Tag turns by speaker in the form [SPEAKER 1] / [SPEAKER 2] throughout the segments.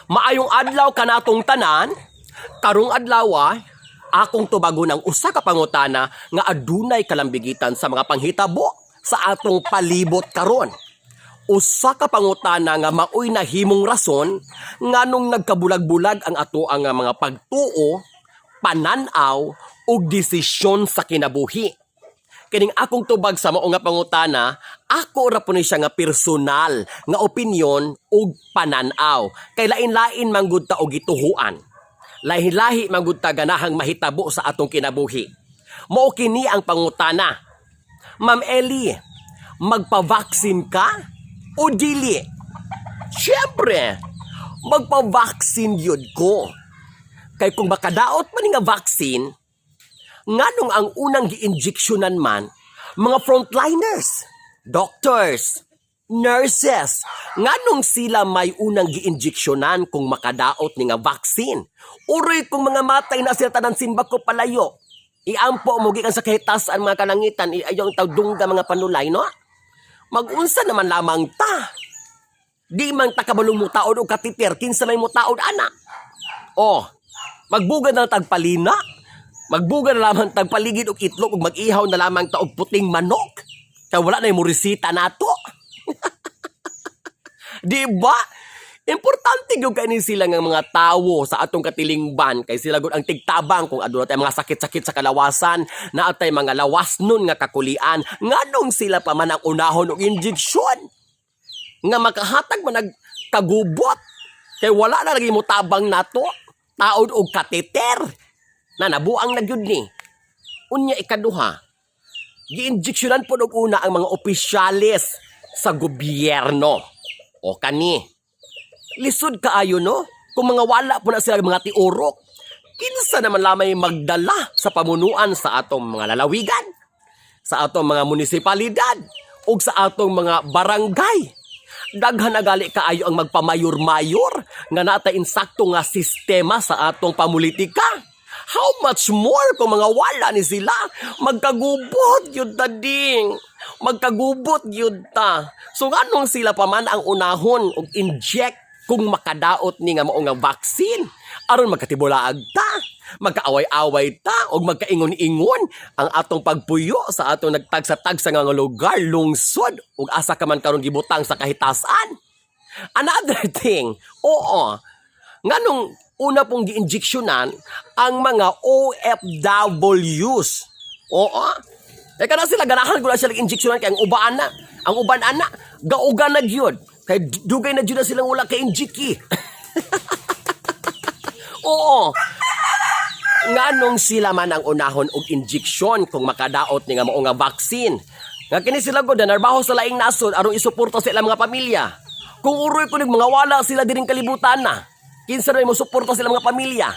[SPEAKER 1] Maayong adlaw kanatong tanan, karong adlaw akong tubagon ang usa ka pangutana nga adunay kalambigitan sa mga panghitabo sa atong palibot karon. Usa ka pangutana nga maoy nahimong rason nganong nagkabulag-bulag ang ato ang mga pagtuo, panan-aw ug desisyon sa kinabuhi. Kining akong tubag sa mao nga pangutana, ako ra po ni siya nga personal nga opinyon ug panan-aw. Kay lain-lain man gud ta og gituhuan. Lahi-lahi man gud ta ganahang mahitabo sa atong kinabuhi. Mao kini ang pangutana. Ma'am Ellie, magpa-vaccine ka o dili? Siyempre, magpa-vaccine yun ko. Kay kung makadaot man ni nga vaccine, nganong ang unang gi-injectionan man mga frontliners, doctors, nurses, nganong sila may unang gi-injectionan kung makadaot ni nga vaccine? Uroy kung mga matay na sila tanan simba ko palayo. Iampo mo gikan sa kahitasan mga kalangitan, ayaw ang tawdungga mga panulay, no? Magunsa naman lamang ta. Di man ta kabalong mutaod og catheter, kinsa may mutaod ana. Oh, magbuga na tagpalina. Magbuga na lamang tagpaligid og itlog ug mag-ihaw na lamang ta og puting manok. Kay wala na yung resita nato. Di ba? Importante gyud kay ni sila nga mga tawo sa atong katilingban kay sila gud ang tigtabang kung aduna tay mga sakit-sakit sa kalawasan, naa tay mga lawas nun nga kakulian, nganong sila pa man ang unahon og injeksyon nga makahatag man nag kagubot kay wala na lagi mo tabang nato taod og catheter na nabuang na gyud ni. Unya ikaduha, giinjeksyonan po og una ang mga opisyales sa gobyerno. O kani, lisod kaayo, no, kung mga wala po na sila mga tiurok, kinsa naman lamay magdala sa pamunuan sa atong mga lalawigan, sa atong mga munisipalidad ug sa atong mga barangay? Daghan na gali kaayo ang magpamayor-mayor nga nata insakto nga sistema sa atong pamulitika. How much more kung mga wala ni sila? Magkagubot yun ta ding. Magkagubot yun ta. So nganong sila pa man ang unahon og inject kung makadaot ni nga mao nga vaccine aron magkatibulaag ta, magkaaway-away ta og magkaingon-ingon ang atong pagpuyo sa atong nagtagsa-tagsa nga lugar, lungsod ug asa ka man karon gibutang sa kahitasan. Another thing, oo, nganong una pong gi-injectionan ang mga OFWs? Oo. Kaya kana sila ganahan ko na sila injectionan kay ang ubaan na. Ang uban ana, gauga na gyud. Kay dugay na gyud na silang wala kay injiki. Oo. Nganong sila man ang unahon og injection kung makadaot ni nga mao nga vaccine? Nga kini sila gud narbaho sa laing nasod aron isuporta sa ilang mga pamilya. Kung uroy kunig mga wala sila diring kalibutan na, kinsa ray mo suporta sa ilang mga pamilya?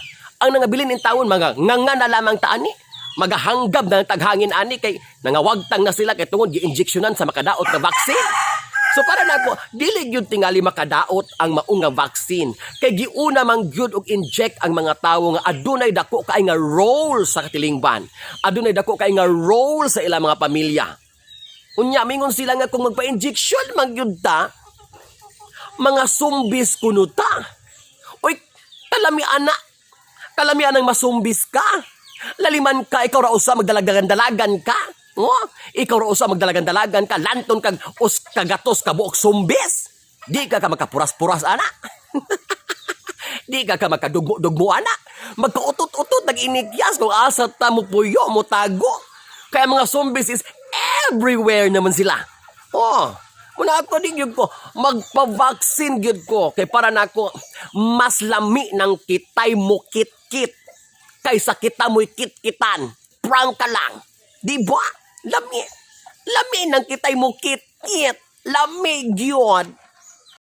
[SPEAKER 1] Ang nangabilin in taon mga nganga na lamang taani. Magahanggab na ang taghangin ani kay nangawagtang na sila kay tungod gi-injectionan sa makadaot nga vaccine. So para nako, dili gyud tingali makadaot ang maong nga vaccine. Kay giuna man gyud og inject ang mga tawo nga adunay dako kay nga role sa katilingban. Adunay dako kay nga role sa ilang mga pamilya. Unya mingon sila nga kung magpa-injection man gyud ta, mga sumbis kuno ta. Uy, kalami ana. Kalami anang masumbis ka. Laliman ka, ikaw ra usa magdalagan-dalagan ka. Oh, ikaw ra usa magdalagan-dalagan ka, lanton kag us kagatos ka buok sumbis. Di ka ka makapuras-puras ana. Di ka ka makadugmo-dugmo ana. Magkautot-utot nag-inikyas kung asa ta mo puyo mo tago. Kaya mga zombies is everywhere naman sila. Oh, muna ako di gyud ko magpa-vaccine gyud ko kay para nako mas lami ng kitay mo kit-kit kaysa kita mo'y kit-kitan. Prank ka lang. Di ba? Lami. Lami ng kitay mo kit-kit. Lami gyud.